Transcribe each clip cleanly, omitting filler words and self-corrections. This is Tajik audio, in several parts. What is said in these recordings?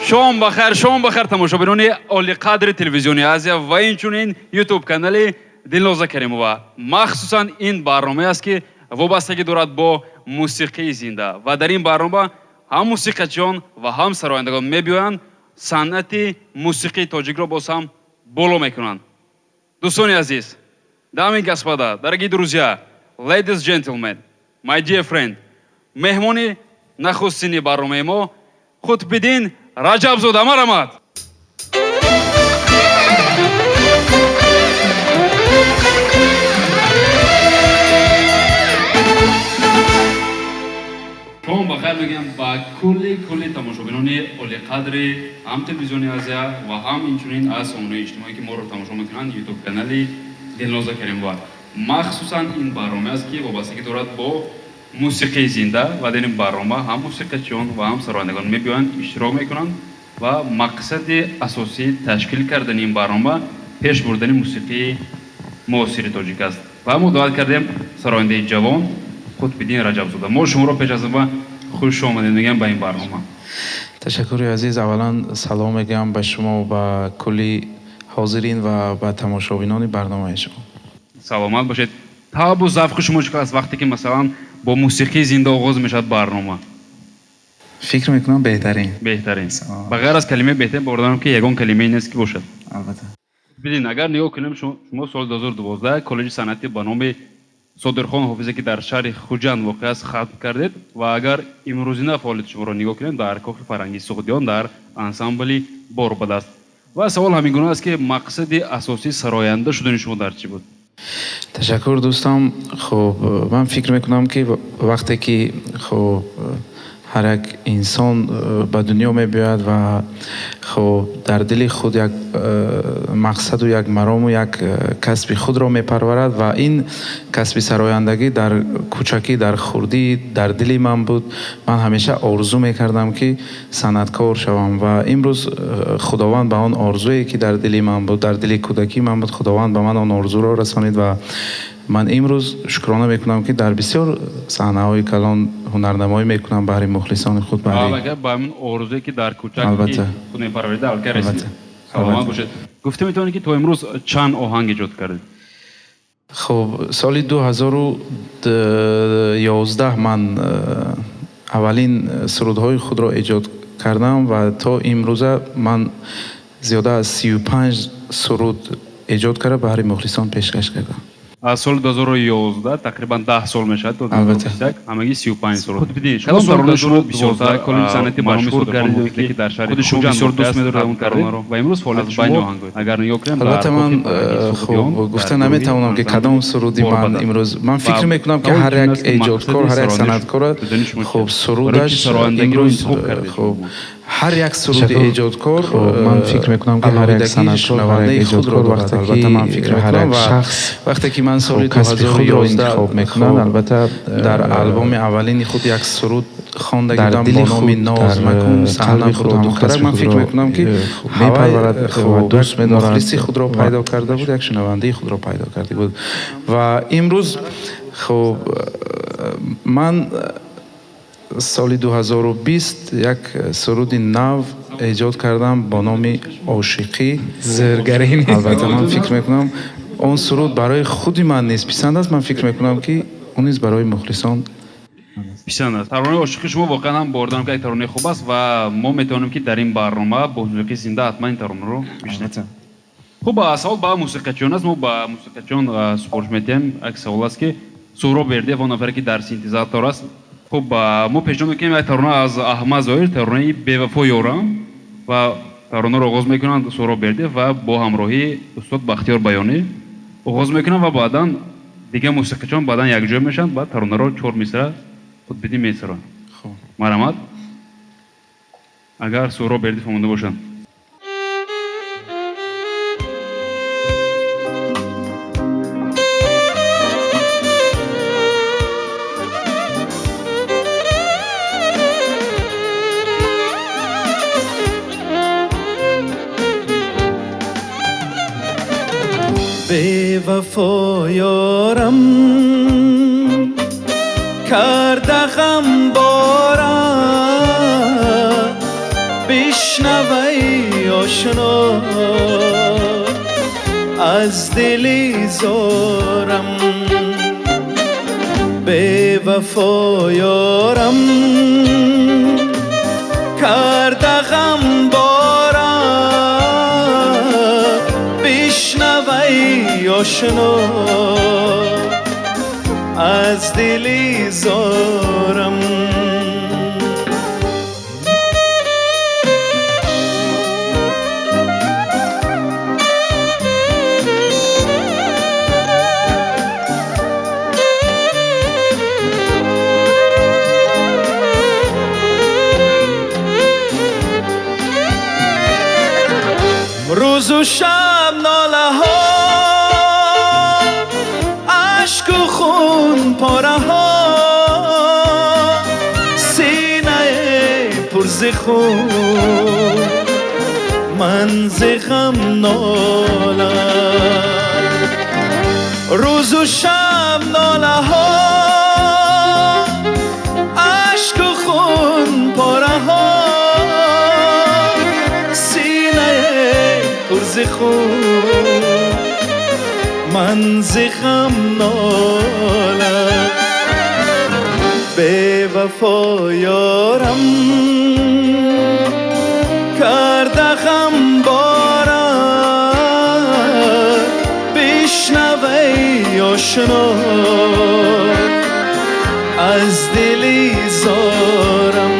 Шом бахайр, шом бахайр, тамошобинони олиқадри телевизиони Азия ва инчунин ютуб канали Дилноза Каримова. Махсусан ин барномае аст, ки вобастагӣ дорад бо мусиқии зинда, ва дар ин барнома ҳам мусиқачиён ва ҳам сарояндагон мебиёянд, санъати мусиқии тоҷикро боз ҳам боло мекунанд. Дӯстони азиз, дамы и господа, дорогие друзья, ladies, gentlemen, my dear friend, меҳмони нахустини барномаи мо Қутбиддин Раҷабзода, марҳамат. Шом бахайр мегӯям ба кулли тамошобинони олиқадри ҳам телевизиони Азия ва ҳам инчунин аз сомонаҳои иҷтимоӣ, ки моро тамошо мекунанд, ютуб канали Дилноза Каримова. Махсусан ин барнома аст, ки вобастагӣ дорад бо мусиқии зинда, ва дар ин барнома ҳам мусиқачиён ва ҳам сарояндагон мебиёянд, иштирок мекунанд, ва мақсади асосии ташкил кардани ин барнома пеш бурдани мусиқии муосири тоҷик аст. Ва мо даъват кардем сарояндаи ҷавон Қутбиддин Раҷабзода. Мо шуморо пеш аз ҳама хуш омадед мегӯям ба ин барнома. Ташаккури азиз. Аввалан салом мегӯям ба шумо, ба кулли ҳозирин ва ба тамошобинони барномаи шумо. Саломат бошед. Табу завқи шумо чӣ қадр аст, вақте ки, масалан, бо мусиқии зинда оғоз мешавад барнома? Фикр мекунам, беҳтарин. Беҳтарин. Ба ғайр аз калимаи беҳтарин, бовар ки ягон калимае нест, ки бошад. Албатта. Бидин, агар нигоҳ кунем, шумо соли 2012 коллеҷи санъатӣ ба номи Содирхон Ҳофизе, ки дар шаҳри Хуҷанд воқеъ аст, хатм кардед, ва агар имрӯзина фаъолияти шуморо нигоҳ кунем, дар Кохи фарҳангии Суғдиён дар ансамбли Борбадаст. Ва савол ҳамин гуна аст, ки мақсади асосии сароянда шудани шумо дар чӣ буд? Ташаккур, дӯстам. Хуб, ман фикр мекунам, ки вақте ки, хуб, ҳар як инсон ба дунё мебиёяд ва, хуб, дар дили худ як мақсаду як марому як касби худро мепарварад, ва ин касби сарояндагӣ дар кӯчакӣ, дар хурдӣ дар дили ман буд. Ман ҳамеша орзу мекардам, ки санъаткор шавам, ва имрӯз Худованд ба он орзуе, ки дар дили ман буд, дар дили кӯдакии ман буд, Худованд ба ман он орзуро расонид, ва ман имрӯз шукрона мекунам, ки дар бисёр саҳнаҳои калон ҳунарнамоӣ мекунам баҳри мухлисони худ. Аллакай ба ҳамин орзуе, ки дар кӯчак худ мепарварида, аллакай расидед. Саломат бошед. Гуфта метавонед, ки то имрӯз чанд оҳанг эҷод кардед? Хуб, соли 2011 ман аввалин сурудҳои худро эҷод кардам ва то имрӯза ман зиёда аз 35 суруд эҷод карда, баҳри мухлисон пешкаш кардам. Аз соли 2011, тақрибан 10 сол мешавад, то 2021 ҳамагӣ 35 суруд. Қутбиддин, Кадом шумо соли таронаи шумо 2012 бисёртар коллеҷи санъати ба номи машҳур Содирхон гардид, Ҳофизе, ки ки дар шаҳри худи шумо Хуҷанд бисёр воқеъ дӯст аст, медоред он хатм кардед таронаро ва имрӯз фаъолияти аз шумо байни оҳангҳои агар нигоҳ кунем, дар Албатта, ман Кохи фарҳангии Суғдиён, хуб, гуфта дар наметавонам, ки гурӯҳи кадом суруди ман Борбадат. имрӯз. Ман фикр Ва мекунам, ки савол ҳар чунин як аст, ки эҷодкор, мақсади ҳар як сароянда санъаткора, шудани шумо хуб, чист? сурудаш Барои чӣ сарояндагиро имрӯз интихоб кардед? Хуб, ҳар як суруди Ташаккур. эҷодкор Хуб, ман фикр мекунам, ки ҳар як алоҳидагии санъаткор, ҳар як шунавандаи худро эҷодкор дорад. вақте Албатта, ки ман фикр ҳар мекунам як ва шахс вақте ки ман соли хуб, касби худро 2011 интихоб мекунад, хуб, албатта дар албоми аввалини худ як суруд хонда дар будам дили бо номи худ, Ноз дар макун, саҳна қалби худ буро ҳам духтарак. касби Ман фикр худро мекунам, ки хуб ҳавай мепарварад ва хуб, дӯст як медорад. мухлиси худро ва пайдо карда буд, як шунавандаи худро пайдо карда буд. Ва имрӯз, хуб, ман соли 2020 як суруди нав эҷод кардам бо номи Ошиқӣ. Зиргарин. Албатта, ман фикр мекунам, он суруд барои худи ман низ писанд аст. Ман фикр мекунам, ки он низ барои мухлисон писанд аст. Таронаи Ошиқи шумо воқеан ҳам бордорам, ки як таронаи хуб аст, ва мо метавонем, ки дар ин барнома бо мусиқии зинда ҳатман ин таронаро бишнавем. Хуб, савол ба мусиқачиён аст. Мо ба мусиқачиён супориш медиҳем. Як савол аст, ки Суҳроб Бердиев, он нафаре, ки дар синтезатор аст. Хуб, мо пешниҳод мекунем як тарона аз Аҳмад Зоҳир, таронаи Бевафо ёрам, ва таронаро оғоз мекунанд Суҳроб Бердиев ва бо ҳамроҳии устод Бахтиёр Баёнӣ оғоз мекунанд, ва баъдан дигар мусиқачиён баъдан якҷоя мешаванд ва таронаро чор мисра Қутбиддин месароянд. Марҳамат, агар Суҳроб Бердиев омода бошанд. Бевафо ёрам карда ғамбора, бишнав. آشنا از دلی زارم به وفا یارم کرده غم بارم بشنو ای آشنا از دلی زارم. روز و شب ناله ها اشک و خون پاره ها سینه پر ز خون من ز غم نالم. روز و شب ناله ها اشک و خون پاره ها پر ز خون من ز غم نالم. به وفا یارم کرده غم بارم بشنو ای آشنا از دلی زارم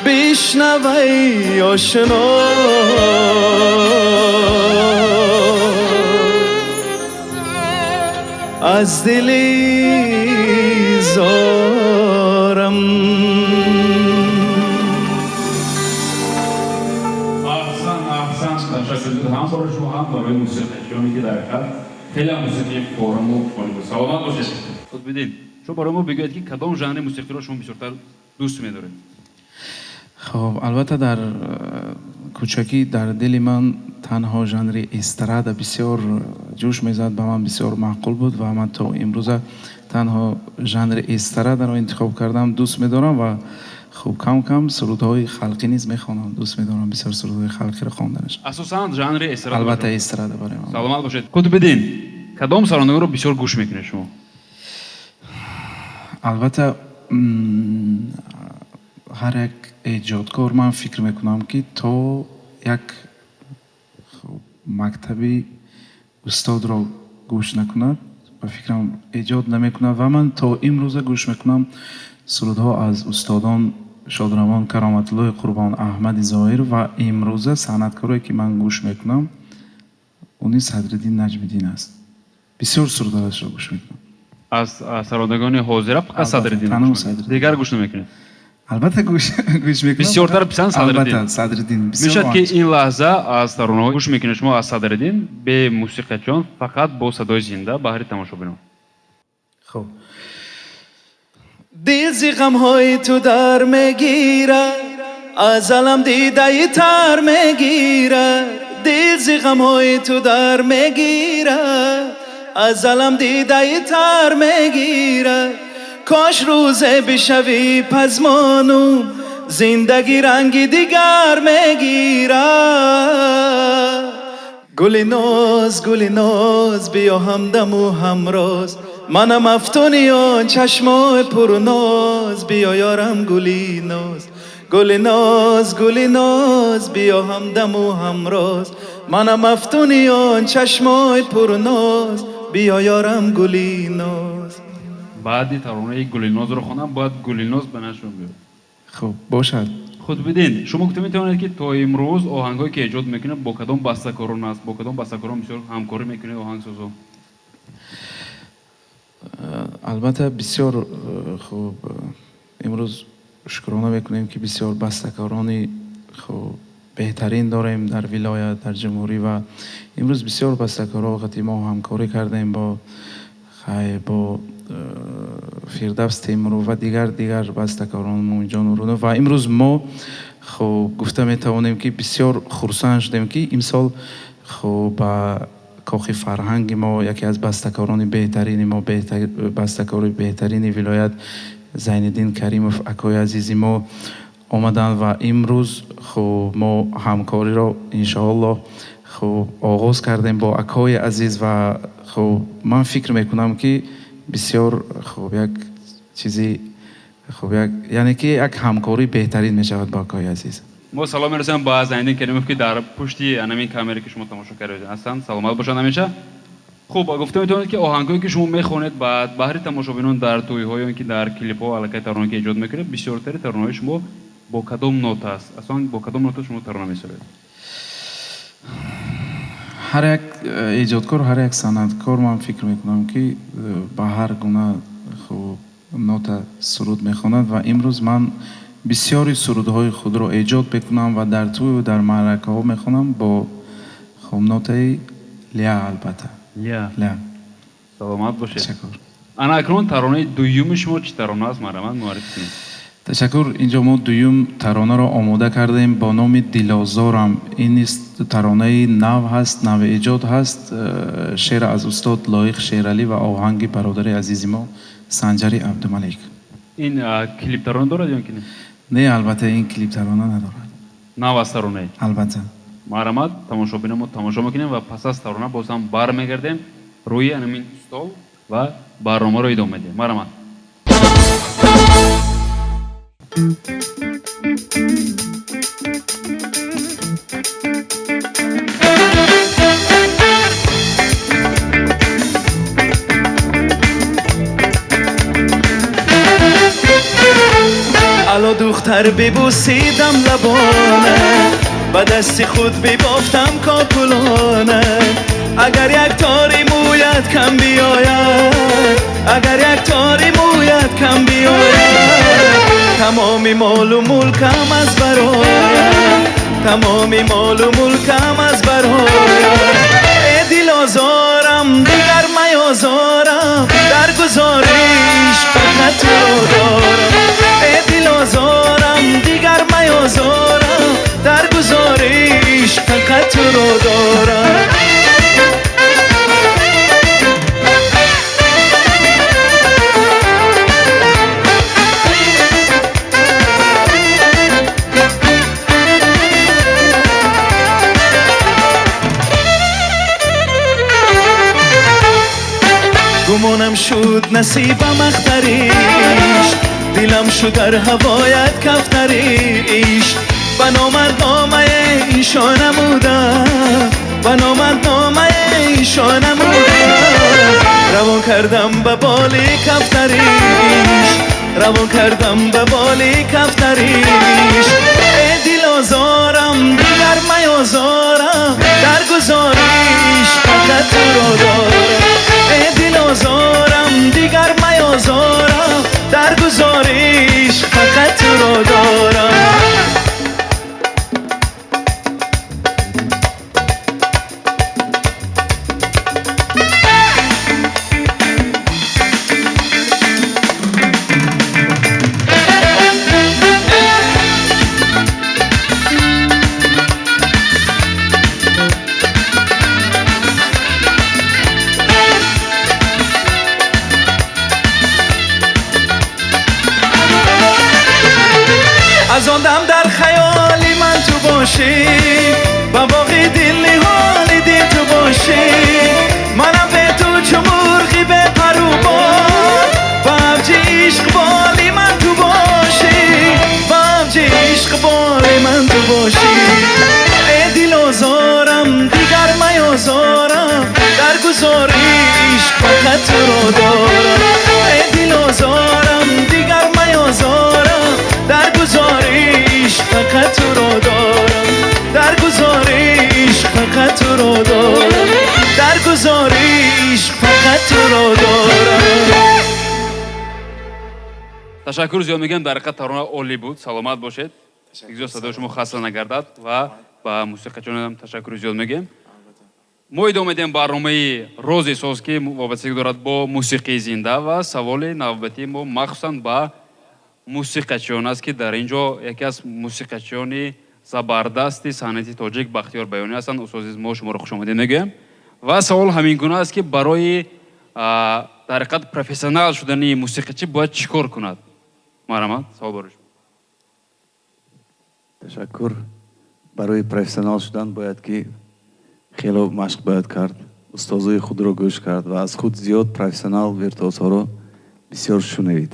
بشنو ای آشنا از دلی زارم. احسن احسن. تشکر هم برای شما هم برای موسیقیچیانی که در حقیقت خیلی موسیقی فارم و عالی بود. سلامت باشید. قطب‌الدین شما برای ما بگویید که کدام ژانر موسیقی را شما بیشتر دوست می‌دارید؟ خب البته در کوچکی در دل من تنها ژانر استرادا بسیار جوش میزد، به من بسیار معقول بود و من تا امروز تنها ژانر استرادا را انتخاب کردم، دوست می‌دارم و خب کم کم سرودهای خلقی نیز میخوانم، دوست می‌دارم بسیار سرودهای خلقی را خواندنش. اساساً ژانر استرادا. البته استرادا برای من. سلامت باشید. قطب‌الدین کدام سرانه رو بسیار گوش میکنید شما؟ البته هر یک ایجادکار من فکر میکنم که تا یک مکتبی استاد را گوش نکند و فکرم ایجاد نمیکند و من تا امروز گوش میکنم سرودها از استادان شادروان کرامت الله قربان احمد ظاهر و امروز صنعتکارایی که من گوش میکنم اونی صدرالدین نجم‌الدین است. بسیار سرودهایش را گوش میکنم. از سرودگان حاضر فقط صدرالدین دیگر گوش نمیکنید؟ البته گوش میکنم. بسیارتر پسند صدرالدین. البته صدرالدین. میشد که این لحظه از ترانه‌ها گوش میکنید شما از صدرالدین به موسیقیچیان فقط با صدای زنده بهر تماشابینان. خب دل ز غم‌های تو در میگیرد از علم دیده تر میگیرد دل ز غم‌های تو در میگیرد از علم دیده تر میگیرد کاش روزه بشوی پزمانم زندگی رنگ دیگر میگیرد. گل ناز گل ناز بیا همدم و همراز منم افتونی آن چشمای پر ناز بیا یارم گلی ناز گل ناز گل ناز بیا همدم و همراز منم افتونی آن چشمای پر ناز بیا یارم گلی ناز. بعدی ترانه گلیناز رو خوندم باید گلیناز به نشون بیاد. خب باشد. قطب‌الدین شما گفته میتوانید که تا امروز آهنگایی که ایجاد میکنه با کدام بسته‌کاران است؟ با کدام بسته‌کاران بسیار همکاری میکنه آهنگسازا؟ البته بسیار خوب امروز شکرانه میکنیم که بسیار بسته‌کاران خوب بهترین داریم در ولایت در جمهوری و امروز بسیار بسته‌کارا وقتی ما همکاری کردیم با با فردوس تیمور و دیگر بسته‌کاران مومنجان ورونو و امروز ما خب گفته میتوانیم که بسیار خرسند شدیم که امسال خب با کاخ فرهنگ ما یکی از بسته‌کاران بهترین ما بسته‌کار بهترین ولایت زینالدین کریموف اکای عزیز ما Омаданд ва имрӯз хуб мо ҳамкориро иншоаллоҳ хуб оғоз кардем бо акои азиз ва хуб ман фикр мекунам, ки бисёр хуб як чизи хуб як яъне ки як ҳамкории беҳтарин мешавад бо акои азиз. Мо салом мерасонем ба Зайниддин Каримов, ки дар пушти ҳамин камере, ки шумо тамошо карда ҳастанд. Саломат бошанд ҳамеша. Хуб, гуфта метавонед, ки оҳангҳое, ки шумо мехонед ба баҳри тамошобинон дар тӯйҳо ё ин ки дар клипҳо, аллакай таронаҳое, ки эҷод мекунед, бисёртари таронаҳои шумо бо кадом нота аст? Аслан бо кадом нота шумо тарона месароед? Ҳар як эҷодкор, ҳар як санъаткор, ман фикр мекунам, ки ба ҳар гуна хуб нота суруд мехонад ва имрӯз ман бисёри сурудҳои худро эҷод мекунам ва дар тӯю дар маъракаҳо мехонам бо хуб нотаи ля, албатта. Ля. Ля. Саломат бошед. Ташаккур. Ана акнун таронаи дуюми шумо чӣ тарона аст? Марҳамат, муаррифӣ кунед. Ташаккур. Инҷо мо дуюм таронаро омода кардем бо номи Дилозорам. Ин низ таронаи нав ҳаст, нави эҷод ҳаст. Шеър аз устод Лоиқ Шералӣ ва оҳанги бародари азизи мо Санҷари Абдумалик. Ин клип тарона дорад ё ки не? Не, албатта, ин клип тарона надорад. Нав аст таронаи? Албатта. Марҳамат, тамошобино, мо тамошо мекунем ва пас аз тарона боз ҳам бармегардем рӯи ҳамин стол ва барномаро идома медиҳем. Марҳамат. Алло, духтар, бибусидам лабона, ба дасти худ бибофтам кокулона. Агар як тори мӯят кам биёяд, агар як тори мӯят кам биёяд, тамоми молу мулкам аз барояд, тамоми молу мулкам аз барояд. Э дилозорам, дигар маёзорам, дар гузориш фақат туро дорам. Э дилозорам, дигар маёзорам, дар гузориш фақат туро дорам. Гумонам шуд насибам ахтариш, дилам шуд дар ҳавоят кафтариш. Ба номардномаи ишо намудам, ба номардномаи ишо намудам. Равон кардам ба боли кафтариш, равон кардам ба боли кафтариш. Э дилозорам, дигар маёзорам, дар гузориш фақат туро дорам. Э дилозорам, дигар маёзорам, дар гузориш фақат туро дорам. Аз он дам дар хаёли ман ту бошӣ, ба боғи дил ниҳоли дил ту бошӣ. Манам бе ту чу мурғи бе пару бол, ба авҷи ишқ боли ман ту бошӣ, ба авҷи ишқ боли ман ту бошӣ. Э дилозорам, дигар маёзорам, дар гузори ишқ фақат туро дорам. Э дилозорам, дигар маёзорам, дар гузори ишқ фақат туро дорам. Дар гузори ишқ фақат туро дорам. Дар гузори ишқ фақат туро дорам. Ташаккур зиёд мегӯям, дар ҳақиқат тарона олӣ буд. Саломат бошед. Бигзор садои шумо хаста нагардад ва ба мусиқачонам ташаккури зиёд мегӯем. Мо идома медиҳем барномаи Рози соз, ки вобастагӣ дорад бо мусиқии зинда ва саволи навбатии мо махсусан ба мусиқачиён аст, ки дар ин ҷо яке аз мусиқачиёни забардасти санъати тоҷик Бахтиёр Баёнӣ ҳастанд. Устод азиз, мо шуморо хушомадед мегӯем. Ва савол ҳамин гуна аст, ки барои дар ҳақиқат профессионал шудани мусиқачӣ бояд чӣ кор кунад? Марҳамат, савол барои шумо. Ташаккур. Барои профессионал шудан бояд ки хеле машқ бояд кард, устозои худро гӯш кард ва аз худ зиёд профессионал виртуозҳоро бисёр шунавид.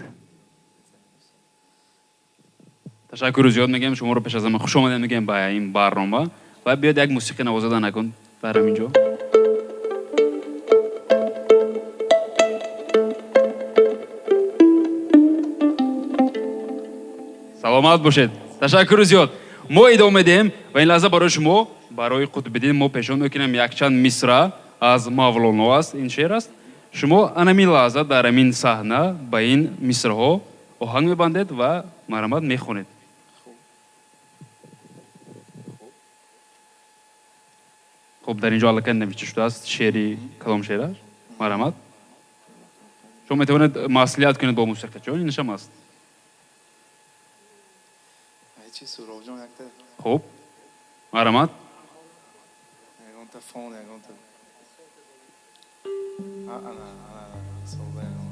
Ташаккури зиёд мегӯем шуморо, пеш аз ҳама хуш омадед мегӯем ба ин барнома ва биёед як мусиқӣ навозада накун дар ҳамин ҷо. Саломат бошед. Ташаккури зиёд. Мо идома медиҳем ва ин лаҳза барои шумо, барои Қутбиддин мо пешниҳод мекунем якчанд мисра аз Мавлоно аст, ин шеър аст. Шумо ана ҳамин лаҳза дар ҳамин саҳна ба ин мисраҳо оҳанг мебандед ва марҳамат мехонед. Хуб, дар инҷо аллакай навишта шудааст шеъри кадом шеър аст? Марҳамат. Шумо метавонед маслиҳат кунед бо мусиқачиён, инашам аст. Чи Суробҷон якта? Хуб, марҳамат. Ягонта фон, ягонта. Ана, ана, соза ягон.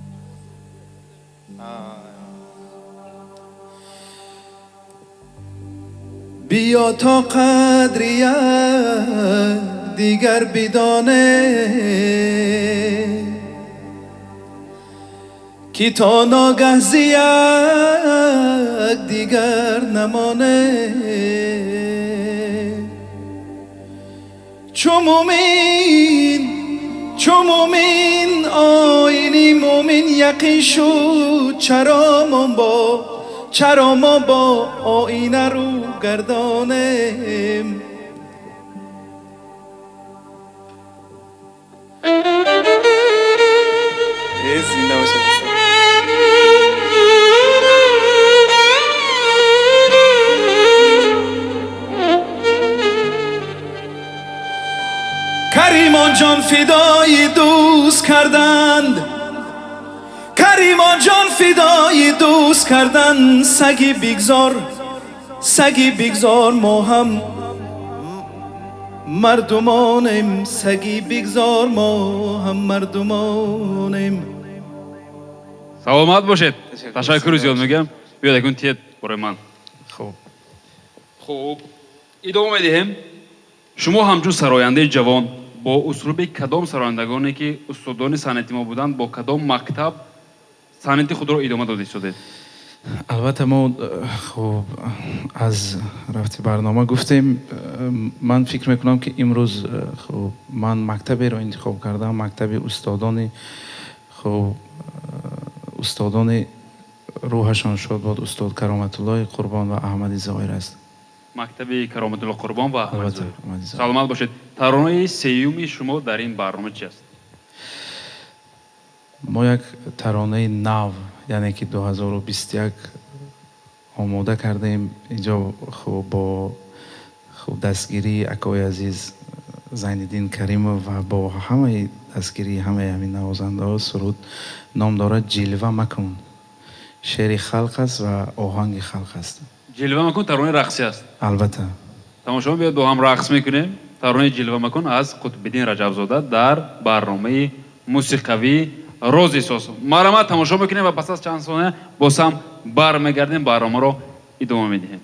Биё то қадри як дигар бидонем, ки то ногаҳ зи як дигар намонем. Чу мумин, чу мумин оини мумин яқин шуд, чаро мо бо, чаро мо бо оина рӯ гардонем? Зинда бошед. Каримон ҷон фидои дӯст карданд, Каримон ҷон фидои дӯст карданд, саги бигзор, саги бигзор мо ҳам мардумонем, саги бигзор мо ҳам мардумонем. Саломат бошед. Ташаккури зиёд мегӯям. Биёед акун тиед барои ман. Хуб. Хуб, идома медиҳем. Шумо ҳамчун сарояндаи ҷавон бо услуби кадом сарояндагоне ки устодони санъати мо буданд, бо кадом мактаб санъати худро идома дода истодед? Албатта, мо хуб аз рафти барнома гуфтем. Ман фикр мекунам, ки имрӯз хуб ман мактаберо интихоб кардам, мактаби устодони хуб, устодони рӯҳашон шод бод, устод Кароматуллои Қурбон ва Аҳмади Зоҳир аст. Мактаби Кароматулло Қурбон ва Аҳмади Албатта, Зоҳир. Аҳмади Зоҳир. Саломат бошед. Таронаи сеюми шумо дар ин барнома чи аст? Мо як таронаи нав, яъне ки 2021 омода кардаем. Инҷо хуб бо хуб дастгирии акои азиз Зайниддин Каримов ва бо ҳамаи дастгирии ҳамаи ҳамин навозандаҳо суруд ном дорад «Ҷилва макун». Шеъри халқ аст ва оҳанги халқ аст. «Ҷилва макун» таронаи рақсӣ аст. Албатта. Тамошо, биёед бо ҳам рақс мекунем. Таронаи «Ҷилва макун» аз Қутбиддин Раҷабзода дар барномаи мусиқавии Рози Соз. Марҳамат, тамошо мекунем ва пас аз чанд сония боз ҳам бармегардем, барномаро идома медиҳем.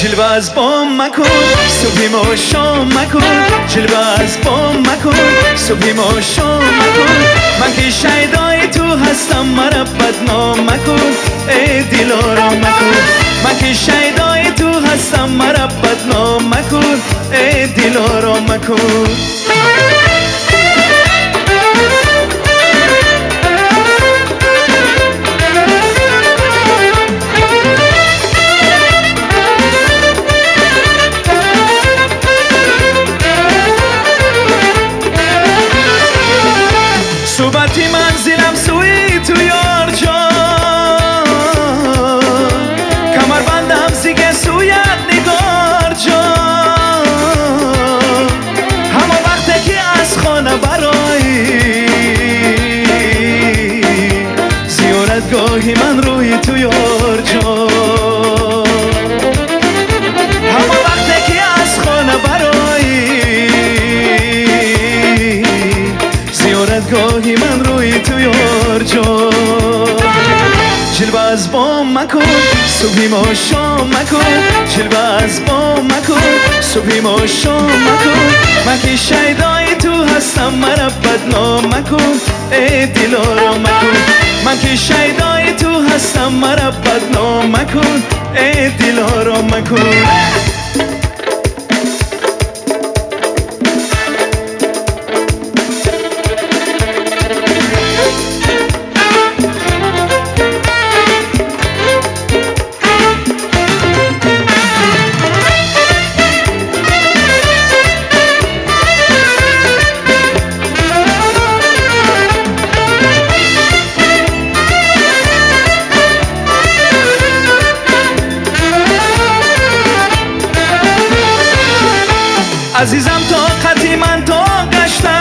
Ҷилва аз бом макун, субҳи мо шом макун, ҷилва аз бом макун, субҳи мо шом макун, ман ки шайдои ту ҳастам, мара бадном макун, э дилором макун, ман ки шайдои ту ҳастам, мара бадном макун, э дилором макун. Суҳбати манзилам сӯи ту, ёрҷон, камарбандам зиге сӯят, нигорҷон, ҳама вақте ҷилва аз бом макун, субҳи мо шом макун, ҷилва аз бом макун, субҳи мо шом макун. Ман ки шайдои ту ҳастам, маро бадном макун, эй дилоро макун. Ман ки шайдои ту ҳастам, маро бадном макун, эй дилоро макун. Азизам, тоқати ман тоқ гаштааст,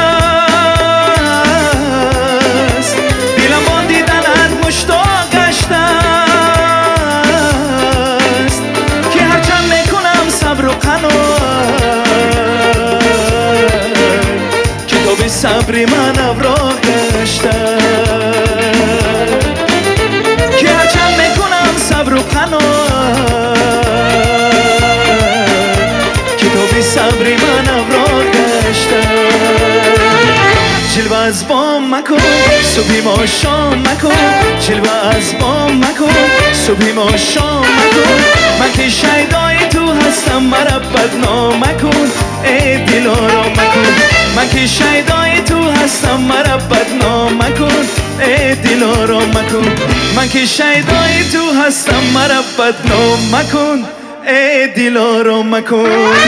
дилам бо диданат муштоқ гаштааст, ки ҳарчанд мекунам сабру қаноат, китоби сабри ман авроқ гаштааст, ки ҳарчанд мекунам сабру қаноат, китоби сабри ман авроқ гашта. Ҷилва аз бом макун, субҳи мо шом макун, ҷилва аз бом макун, субҳи мо шом макун. Ман ки шайдои ту ҳастам, маро бадном макун, эй дилоро макун. Ман ки шайдои ту ҳастам, маро бадном макун, эй дилоро макун. Ман ки шайдои ту ҳастам, маро бадном макун, эй дилоро макун.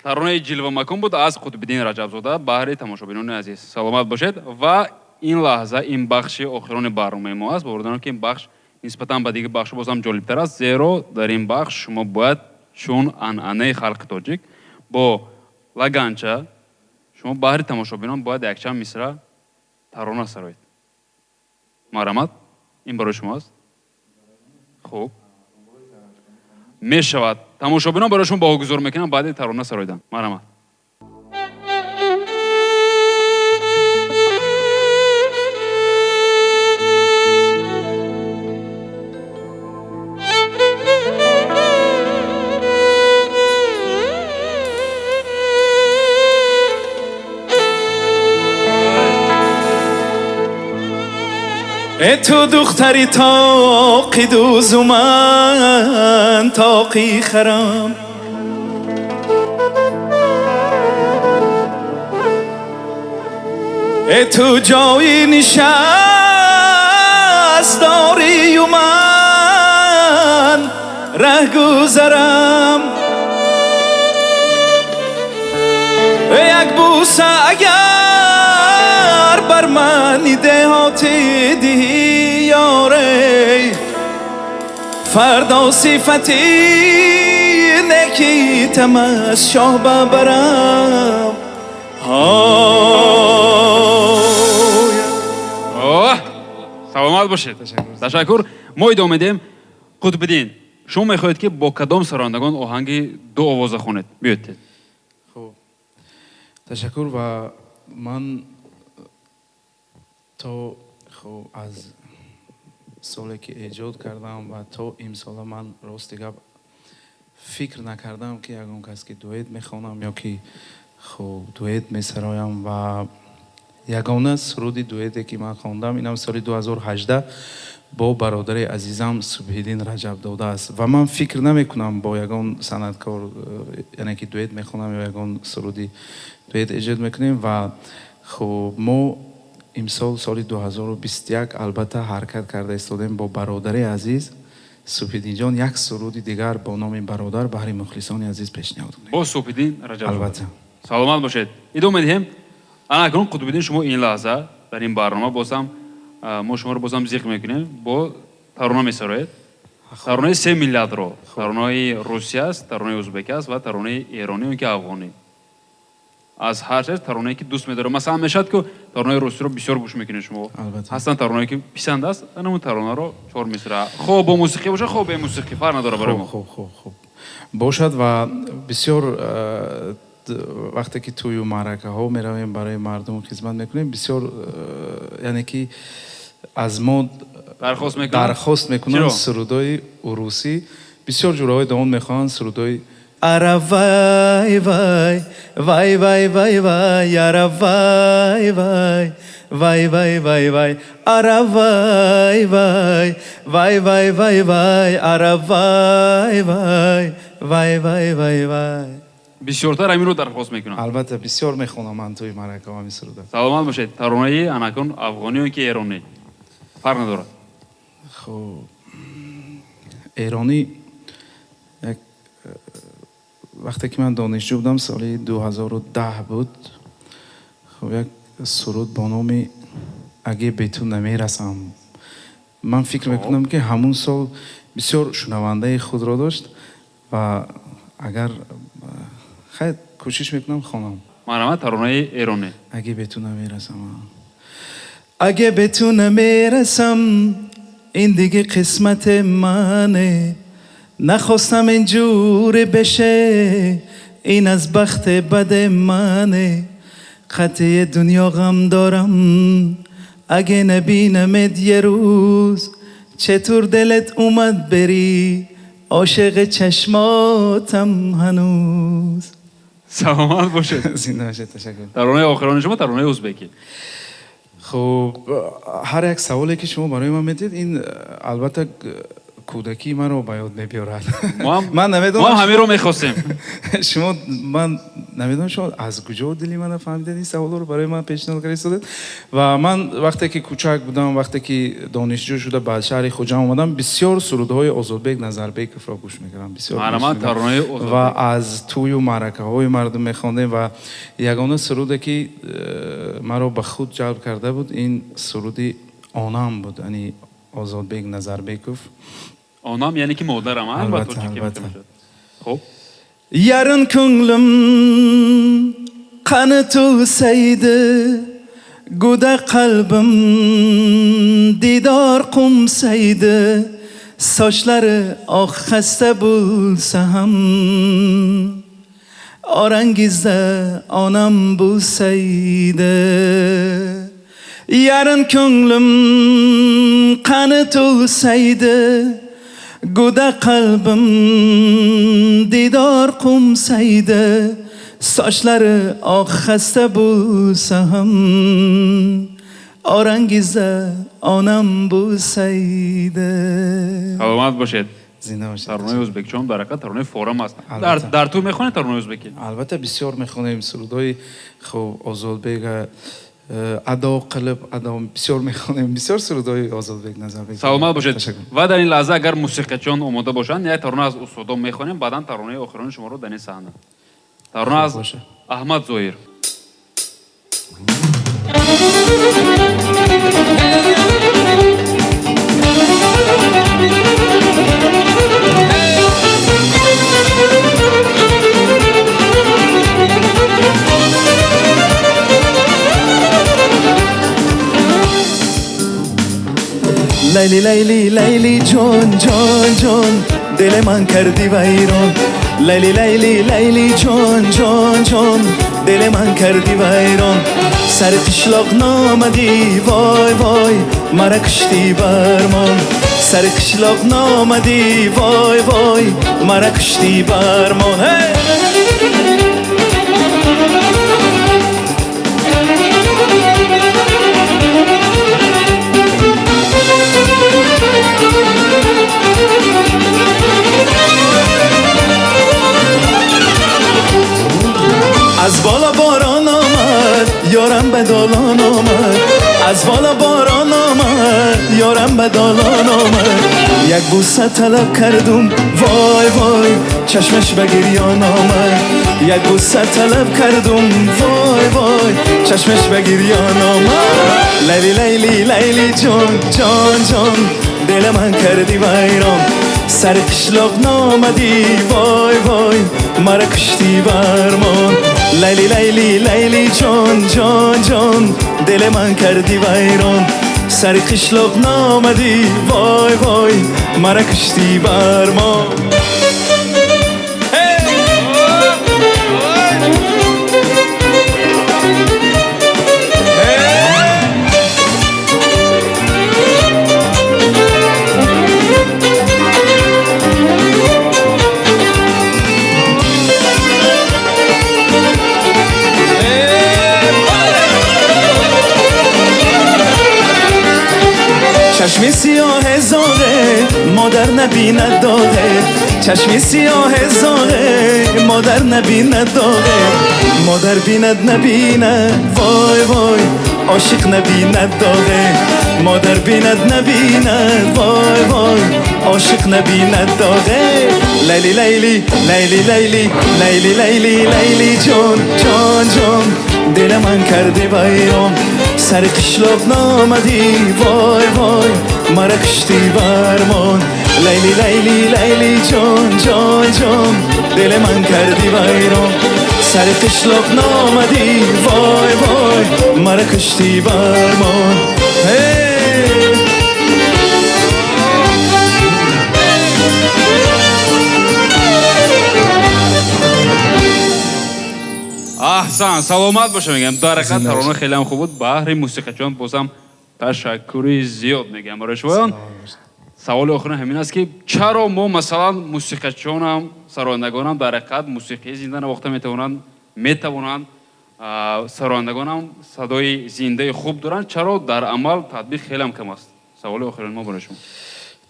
Таронаи ҷилва макун буд аз Қутбиддин Раҷабзода баҳри тамошобинони азиз. Саломат бошед ва ин лаҳза ин бахши охирони барномаи мо аст. Бовар ки ин бахш нисбатан ба дигар бахшҳо боз ҳам ҷолибтар аст, зеро дар ин бахш шумо бояд чун анъанаи халқи тоҷик бо лаганча шумо баҳри тамошобинон бояд якчанд мисра тарона сароед. Марҳамат, ин барои шумо аст. Хуб, мешавад. Тамошобинон барои шумо баҳогузор мекунанд баъди тарона сароидан. Марҳамат. Э ту духтари тоқи дузу ман тоқи харам, э ту ҷои нишаст дорию ман раҳ гузарам, як бӯса агар бар мани деҳоти диҳӣ ёрей, фардо сифати некитам аз шоҳ бабарам. Саломат бошед. Ташаккур. Мо идома медиҳем. Қутбиддин, шумо мехоҳед ки бо кадом сарояндагон оҳанги ду овоза хонед? Биёед. Хуб, ташаккур. Ва ман то хуб аз соле ки эҷод кардам ва то имсола ман рости гап фикр накардам ки ягон кас ки дуэт мехонам ё ки хуб дуэт месароям. Ва ягона суруди дуэте ки ман хондам инам соли 2018 бо бародари азизам Субҳиддин Раҷабдода аст. Ва ман фикр намекунам бо ягон санъаткор, яъне ки дуэт мехонам ё ягон суруди дуэт эҷод мекунем. Ва хуб мо имсол соли 2021 албатта ҳаракат карда истодем бо бародари азиз Субҳиддинҷон як суруди дигар бо номи Бародар баҳри мухлисони азиз пешниҳод кунем. Бо Субҳиддин Раҷабзода. Албатта. Саломат бошед. Идома медиҳем. Ана акнун Қутбиддин, шумо ин лаҳза дар ин барнома бозам мо шуморо бозам зиқ мекунем, бо тарона месароед. Таронаи се миллатро. Таронаи русия аст, таронаи узбек аст ва таронаи эронӣ ё ки афғонӣ. Аз ҳар чиз таронае ки дӯст медорад. Масалан, мешавад ки таронаи русиро бисёр гӯш мекунед шумо. Ҳастанд таронае ки писанд аст, ана он таронаро чор мисра. Хоб бо мусиқӣ бошад, хоб бе мусиқӣ, фарқ надорад барои мо. Хуб, хуб, хуб. Бошад ва бисёр вақте ки тӯю маъракаҳо меравем, барои мардум хизмат мекунем, бисёр яъне ки аз мо дархост мекунанд? Дархост мекунанд Чиро? сурудои урусӣ. Бисёр ҷураҳои давон мехоҳанд сурудои Ара вай вай вай вай вай вай, ара вай вай вай вай вай вай, ара вай вай вай вай вай вай, ара вай вай вай вай вай вай. Бисёртар ҳаминро дархост мекунанд. Албатта, бисёр мехонам ман тӯи маъракаҳо ҳамин суруда. Саломат бошед. Таронаи анакун афғонӣ ё ки эронӣ? Фарқ надорад. Хуб, эронӣ як вақте ки ман донишҷӯ будам, соли 2010 буд, хуб, як суруд бо номи «Аге бе ту намерасам», ман фикр мекунам ки ҳамун сол бисёр шунавандаи худро дошт ва агар хайр, кӯшиш мекунам хонам. Марҳамат, таронаи эронӣ. «Аге бе ту намерасам». Аге бе ту намерасам, ин диге қисмати мане, нахостам инҷуре беше, ин аз бахти бади мане, қатъи дунё ғам дорам, аге набинамет یه рӯз, чатур дилат омад бери, ошиқи чашмотам ҳанӯз. Саломат бошед. Зинда бошед, ташаккур. Таронаи охирони шумо, таронаи узбекӣ. Хуб, ҳар як саволе ки шумо барои ман медиҳед, ин албатта кӯдакии маро ба ёд мебиёрад. Ман намедонам. Мо ҳам ҳаминро мехостем. Шумо, ман намедонам, шумо аз куҷо дили мана фаҳмидед, ин саволҳоро барои ман пешниҳод карда истодед. Ва ман вақте ки кӯчак будам, вақте ки донишҷӯ шуда ба шаҳри Хуҷанд омадам, бисёр сурудҳои Озодбек Назарбековро гӯш мекардам. Бисёр гӯш Марҳамат, мекардам. таронаи Озодбек. Ва аз тӯю маъракаҳои мардум мехондем ва ягона суруде ки маро ба худ ҷалб карда буд, ин суруди «Онам» буд, яъне Озодбек Назарбеков. Онам яъне ки модарам, а? Албатта, Ба тоҷикӣ албатта. мешавад. Хуб. Yarın ko'nglim qani to'lsaydi, guda qalbim didor qo'msaydi, sochlari oq xasta bo'lsa ham, orangizda onam bo'lsaydi. Yarın ko'nglim qani to'lsaydi, guda qalbim didor qo'msaydi, sochlari oq xasta bo'lsa ham, orangizda onam bo'lsaydi. Саломат бошед. Зинда бошед. Таронаи ӯзбекчон дар ҳақиқат таронаи форам аст. Албатта. Дар ту мехонед таронаи ӯзбекӣ? Албатта, бисёр мехонем сурудҳои, хуб, Озодбега, «Адо қилиб адо» бисёр мехонем, бисёр сурудҳои Озодбек Назарбек. Саломат бошед. Ташаккур. Ва дар ин лаҳза агар мусиқачиён омода бошанд, як тарона аз устодон мехонем, баъдан таронаи охирони шуморо дар ин саҳна. Тарона аз Бошад. Аҳмад Зоир. Лайли, Лайли, Лайли ҷон, ҷон, ҷон, дили ман кардӣ вайрон. Лайли, Лайли, Лайли ҷон, ҷон, ҷон, дили ман кардӣ вайрон. Сари қишлоқ номадӣ, вой, вой, мара куштӣ бармон. Сари қишлоқ номадӣ, вой, вой, мара куштӣ бармон. Ҳей! Аз боло борон омад, ёрам ба долон омад. Аз боло борон омад, ёрам ба долон омад. Як бӯса талаб кардум, вой, вой, чашмаш ба гирён омад. Як бӯса талаб кардум, вой, вой, чашмаш ба гирён омад. Лайли, Лайли, Лайли ҷон, ҷон, ҷон, дили ман кардӣ вайрон. Сари қишлоқ номадӣ, вой, вой, мара куштӣ бармон. Лайли, Лайли, Лайли ҷон, ҷон, ҷон, дили ман кардӣ вайрон. Сари қишлоқ наомадӣ, вой, вой, маро куштӣ бармон. Чашми сиёҳ зоғе модар набинад доғе, чашми сиёҳ зоғе модар набинад доғе, модар бинад набинад, вой, вой, ошиқ набинад доғе, модар бинад набинад, вой, вой, ошиқ набинад доғе. Лайли, Лайли, Лайли, Лайли, Лайли, Лайли, Лайли ҷон, ҷон, ҷон, дили ман кардӣ вайрон. Сари қишлоқ наомадӣ, вой, вой, маро куштӣ бармон. Лайли, Лайли, Лайли ҷон, ҷон, ҷон, дили ман кардӣ вайрон. Сари қишлоқ наомадӣ, вой, вой, маро куштӣ бармон. Аҳсан, саломат боша мегӯям. Дар ҳақиқат тарона хеле ҳам хуб буд. Баҳри мусиқачиён бозам ташаккури зиёд мегӯям барои шумоён. Саволи охирин ҳамин аст, ки чаро мо масалан мусиқачиёнам, сарояндагонам дар ҳақиқат мусиқии зинда навохта метавонанд, сарояндагонам садои зиндаи хуб доранд, чаро дар амал татбиқ хеле ҳам кам аст? Саволи охирин мо барои шумо.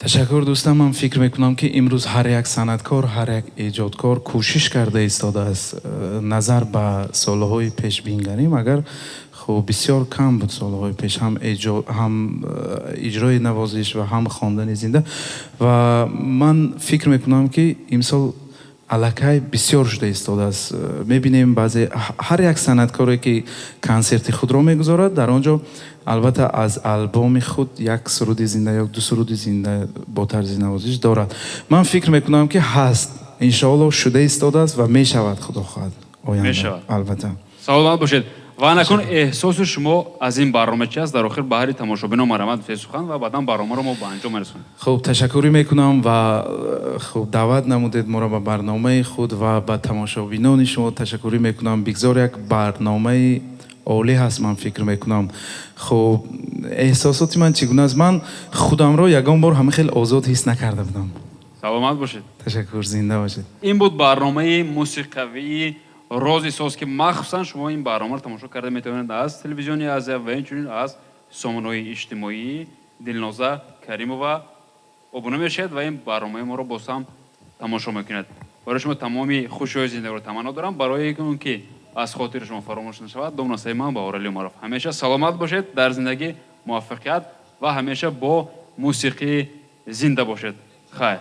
Ташаккур дӯстам. Ман фикр мекунам, ки имрӯз ҳар як санъаткор, ҳар як эҷодкор кӯшиш карда истодааст. Назар ба солҳои пеш бингарем, агар хуб бисёр кам буд солҳои пеш ҳам ҳам иҷрои навозиш ва ҳам хондани зинда. Ва ман фикр мекунам, ки имсол аллакай бисёр шуда истодааст. Мебинем баъзе ҳар як санъаткоре, ки консерти худро мегузорад, дар он ҷо албатта аз албоми худ як суруди зинда ё ду суруди зинда бо тарзи навозиш дорад. Ман фикр мекунам, ки ҳаст, иншоаллоҳ шуда истодааст ва мешавад, худо хоҳад оянда. Мешавад. Албатта. Саломат бошед. Ва накун эҳсоси шумо аз ин барнома чи аст? Дар охир ба ҳари тамошобино марҳамат гуфтед сухан ва баъдан барномаро мо ба анҷом мерасонем. Хуб, ташаккурӣ мекунам ва хуб даъват намудед моро ба барномаи худ ва ба тамошобинони шумо ташаккурӣ мекунам. Бигзор як барномаи олӣ ҳаст, ман фикр мекунам. Хуб, эҳсосоти ман чӣ гуна аст? Ман худамро ягон бор ҳама хел озод ҳис накарда будам. Саломат бошед. Ташаккур, зинда бошед. Ин буд барномаи мусиқавии Рози Соз, ки махсусан шумо ин барномаро тамошо карда метавонед аз телевизиони Азия ва инчунин аз сомонаҳои иҷтимоии Дилноза Каримова обуна мешавед ва ин барномаи моро боз ҳам тамошо мекунед. Барои шумо тамоми хушиҳои зиндагиро таманно дорам. Барои он ки аз хотири шумо фаромӯш нашавад, домнасаи ман Баҳорали Умаров. Ҳамеша саломат бошед, дар зиндагӣ муваффақият ва ҳамеша бо мусиқӣ зинда бошед. Хайр.